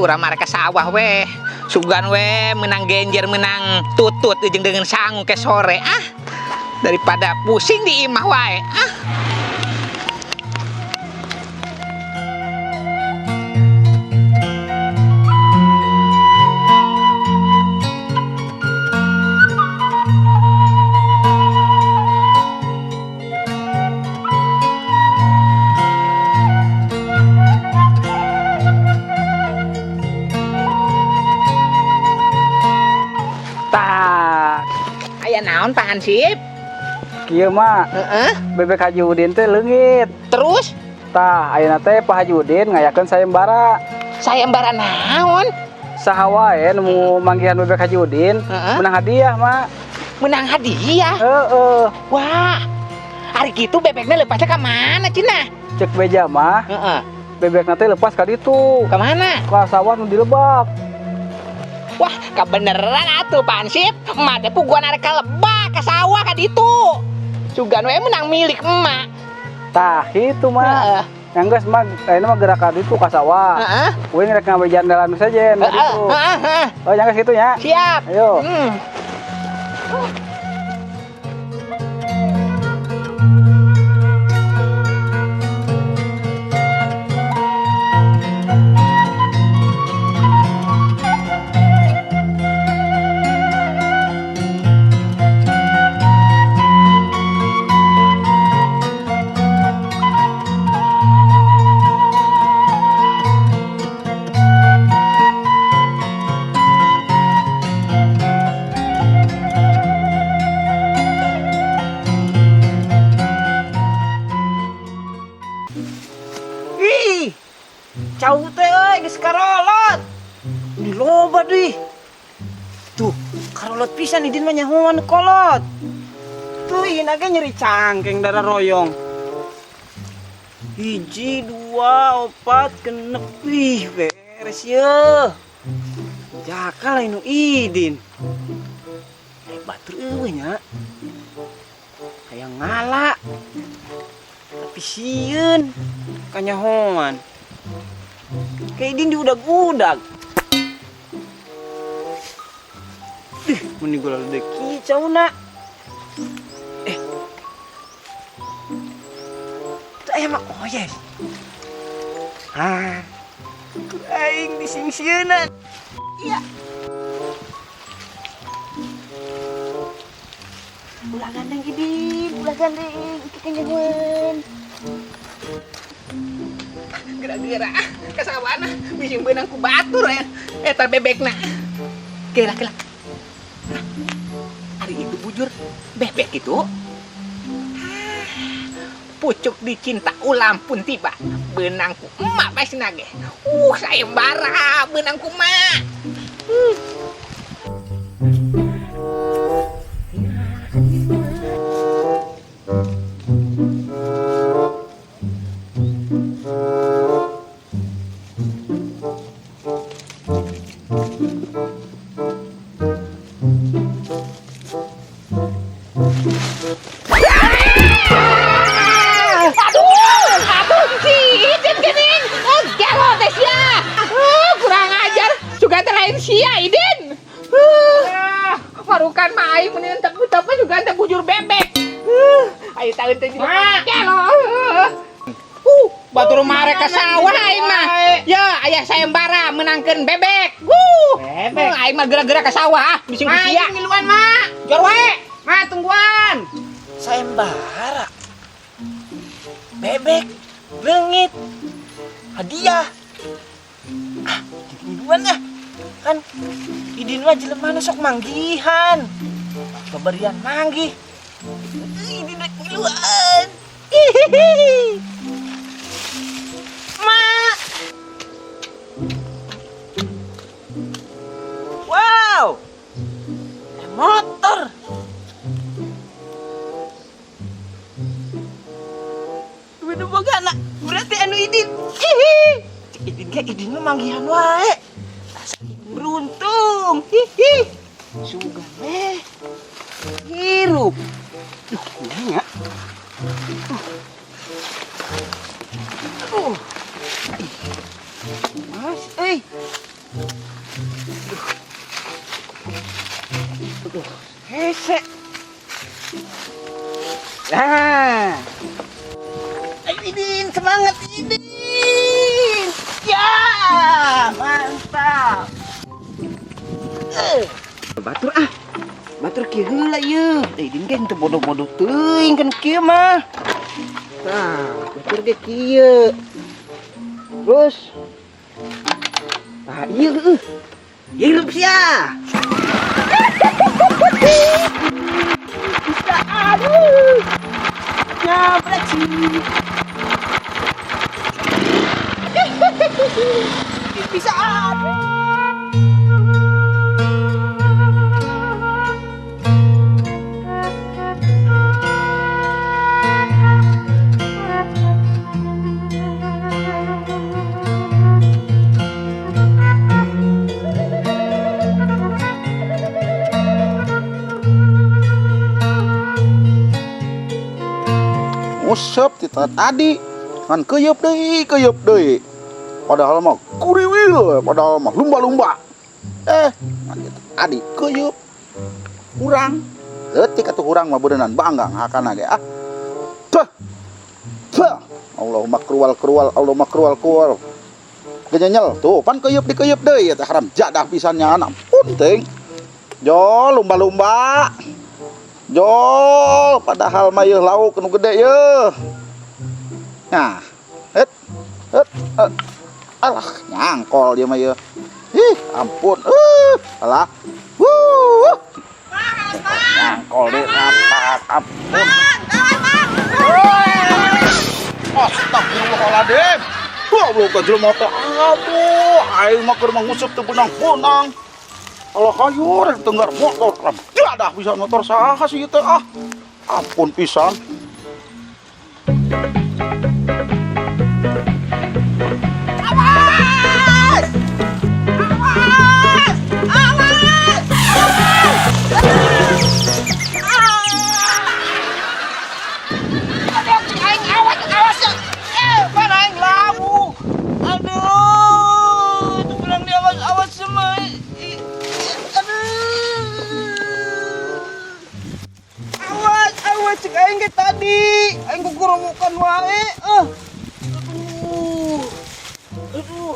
Urang mah rek ka sawah weh. Sugan weh menang genjer, menang tutut jeung dengan sangu ke sore ah. Daripada pusing di imah wae ah. Tah, Aya naon Pak Hansip? Kieu mah Heeh. bebek Haji Udin teh leungit. Terus Tah, ayeuna teh Pak Haji Udin ngayakeun sayembara. Sayembara naon? Saha wae nu manggihan bebek Haji Udin Heeh. menang hadiah, Mak. Menang hadiah. Heeh. Wah. Hari kitu bebeknya lepasnya ke mana cenah? Cek beja mah, Heeh. bebekna teh lepas ka ditu. Ke mana? Ka sawah nu dilebak. Wah, kebeneran atuh Pak Hansip. Emak teh puguan arek ka lebak ka sawah ka ditu. Sugan we menang milik emak. Tah, kitu mah. Heeh. Yang geus mah ayeuna mah gerak ka ditu ka sawah. Heeh. Uing rek ngabejan dalam sejen ka Heeh, ditu. heeh, heeh. Oh, yang geus kitu nya. Siap. Ayo. Ih, cau teh euy geus karolot. Di loba deui. Tuh, karolot pisan idin mah nyahoan kolot. Tuh ieu ge nyeri cangkeng darah royong. 1, 2, 4, 6. Wih, beres ye. Jaka lain nu idin. Hebat eueuh nya. Hayang ngala. Tapi sieun kanyahoan. Kayak idin diudag-udag. Dih, mending gua lalu deki cauna. Itu aya mah oh yes. Ah. Aing disingsieunan. Iya. Ulah gandeng idin, ulah gandeng, iki kanyahoan. Geura-geura ka sawana bisi beunang ku batur ya. Eta bebekna. Kela kela. Ari itu bujur bebek itu. Pucuk dicinta ulam pun tiba. Beunang ku emak pasti ge. Sayembara beunang ku emak. Aduh, aduh, si Idin geuning. Oh, gelo teh sia. Kurang ajar. Sugan teh lain sia, Idin. Marukan mah aing mun teu teu sugan teh bujur bebek. Ayo taeun teh juga gelo. Batur mare ka sawah aing mah. Ya, aya sayembara menangkeun bebek. Bebek. Aing mah geura-geura ka sawah ah, bisi ku Ma, sia. ini ngiluan, Ma. Jor wae. Ma, tungguan. Sayembara. Bebek, leungit, hadiah. Ah, ngiluan ah. Kan idin mah jelema nu sok manggihan. Babarian manggih. Idin rek ngiluan. Hihihi. Ma. Wow. Motor. Duit boga anak. Berarti anu idin. Hihi. Cek idin ge idin mah manggihan wae. Asa idin beruntung. Hihi. Sugan weh. Hirup. Duh, kumaha nya? Aduh. Mas, euy. Hese. Nah. Ayo Idin, semangat Idin. Ya, mantap. Eh. Batur ah. Batur kieu heula ieu. Eh, Idin ge henteu bodoh-bodoh teuing kan kieu mah. Tah, batur ge kieu. Terus. Tah, ieu heueuh. Hirup sia. Bisa, aduh. Ya, berarti. Bisa, aduh. Nguseup ti tadi ngan keuyeup deui, keuyeup deui. Padahal mah kuriwil, padahal mah lumba-lumba. Ngan gitu tadi keuyeup. Kurang. Leutik atuh urang mah beureunan bangga ngahakana ge ah. Tuh. Tuh. Allahumma kerual kerual, Allahumma kerual kerual. Genyenyel tuh pan keuyeup dikeuyeup deui eta haram jadah pisannya anak pun teuing. Jo lumba-lumba. Jo, padahal mah yeuh lauk nu gede yeuh. Nah, het, het, het. Alah, nyangkol dia mah yeuh. Ih, ampun. Alah. Wuh. Nyangkol dia apa? Ampun. Astagfirullahaladzim. Wah, belum ke jelema teh. Aduh, aing mah keur manguseup teu benang-benang. Alah hayur tenggar motor ram. Jadah bisa motor saha sih ieu teh ah. Ampun pisan. Awas! Awas! Awas! Aduh, cik aing awas, awas ya. Mana aing labu. Aduh, itu bilang dia awas, awas semua. Aduh. Awas, awas cik aing ge tadi. Aing kukurowokan wae. Ah. Aduh. Aduh.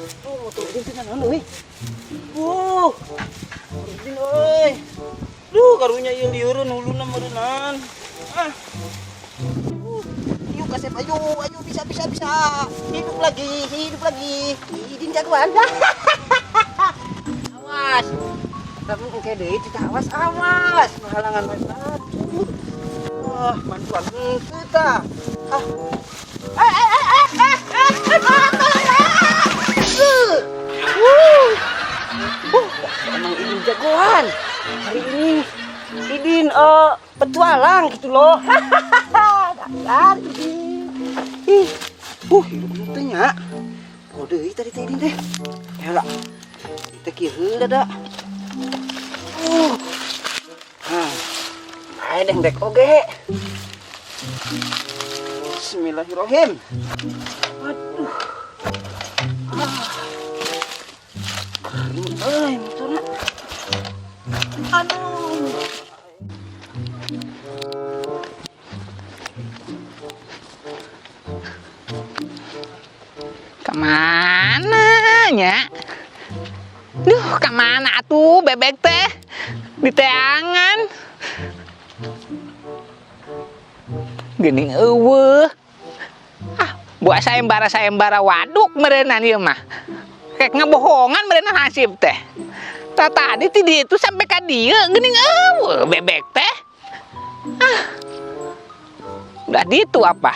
Aduh, motor ini teh naon euy. Motor ini euy. Duh, karunya ieu lieureun huluna meureunnan. Ah. Yuk kasep, ayo, ayo bisa, bisa, bisa. Hidup lagi, hidup lagi. Idin jagoan. Awas. Tapi engke deui teh awas, awas. Halangan wae batu. Wah, mantuan henteu tah. Ah. Eh, eh, eh, eh, eh, eh, eh, eh. Wuh. Emang Idin jagoan. Hari ini Idin petualang gitu loh. Dasar Idin. Ih, hidup teh nya. Oh deui tadi teh Idin teh. Ya lah. Teh kieu heula da. Hah. Bae deng dek oge. Bismillahirrahmanirrahim. Aduh. Ah. Kering euy motorna. Aduh. Kemana nya? Duh, kemana atuh bebek teh? Di teangan. Geuning eueuh. Ah, buat sayembara-sayembara waduk meureunan ieu mah. Kayak ngebohongan meureunan hansip teh. Tah tadi ti ditu sampai ka dieu geuning eueuh bebek teh. Ah. Udah ditu apa?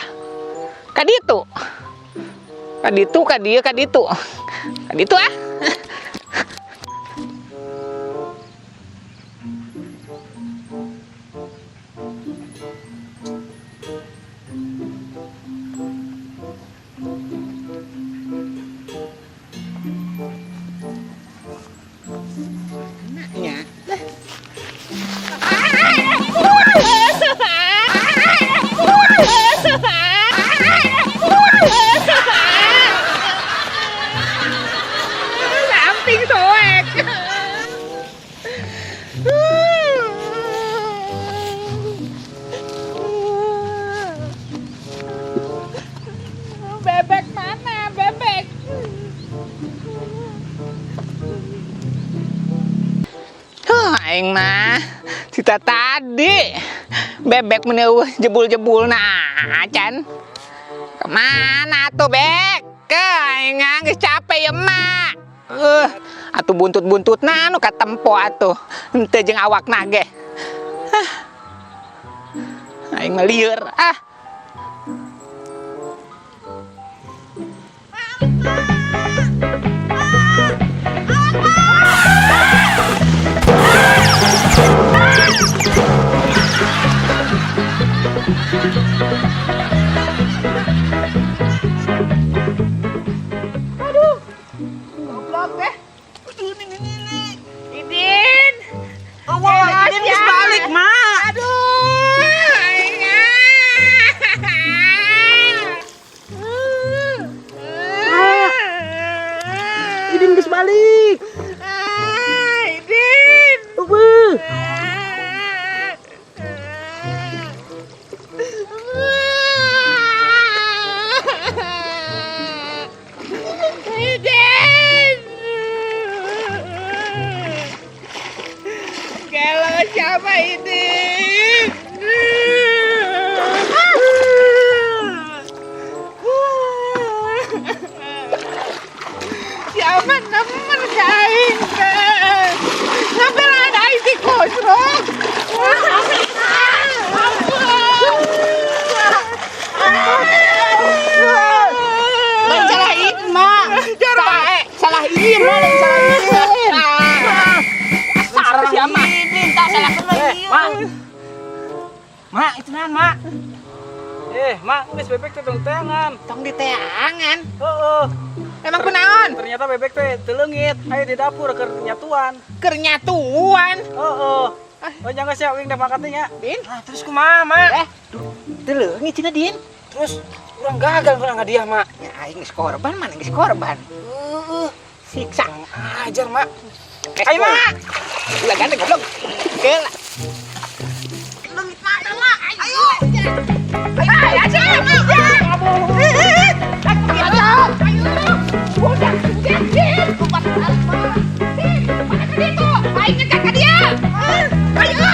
Ka ditu. Ka ditu, ka dieu, ka ditu. Ka ditu ah. Nya. Bebek mana? Bebek. Huh, aing mah cita tadi bebek meneueuh jebul-jebul nah acan. Kemana tuh bek? Ke aing geus capek ya mak. Atuh buntut-buntutna anu katempo atuh. Henteu jeung awakna ge. Hah. Aing mah lieur ah. Aduh, goblok deh. Aduh, ini. Idin. Oh, wah, Idin geus balik, Mak. Aduh, aing ah. Idin geus balik. Ah, Idin. Eueuh. Idin. Kalau siapa Idin? Siapa nemen ka aing teh? Ngabelaan aing di kosrok. Lain salah Idin, Mak. Salah Idin, Mak. Lain salah Idin. Sarah siapa? Idin, tak salah kena Mak. Mak, itu naon, Mak? Mak, geus bebek teh tong teangan. Tong diteangan. Heeh. Emang kunaon? Ternyata bebek teh teu leungit, aya di dapur keur nyatuan. Keur nyatuan. Heeh. Oh, jangan sia uing dah makan teh nya. Din. Nah, terus kumaha, Mak? Teu leungit cenah Din. Terus urang gagal urang hadiah, Mak. Ya aing geus korban, mana geus korban. Heeh. Siksa. Ajar, Mak. Eh, Ayo, Mak. Ulah gandeng goblok. Keula. Leungit mana, Mak? Ayo. Ayo, ayo, ayo. Udah, udah, Din. Lupa tarik, Mak. Din, mana ka ditu? Aing nyegat ka dia. Ayo.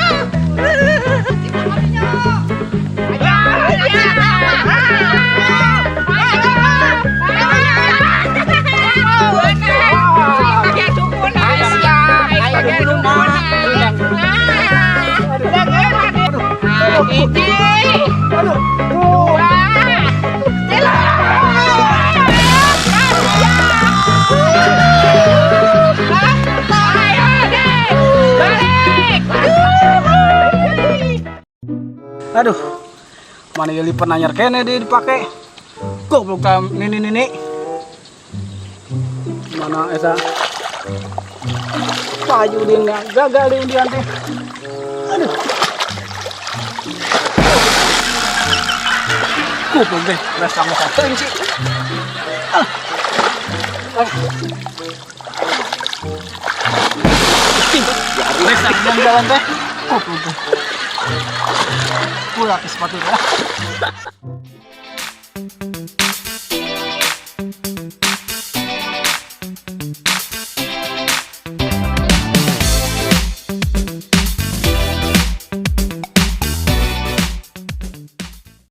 Kita kalinya. Ayo, ayo, Hiji, dua, tilu. Ayo, deh, balik. Aduh. Mana ya lipen anyar kene dia dipake. Goblok ka nini nini. Mana eta? Pak Haji Udin gagal di undian teh. Aduh. Goblok deh, beres kamu teuing sih. Ah. Ah. Beres jalan teh. Goblok deh. Pulang ke sepatu dah.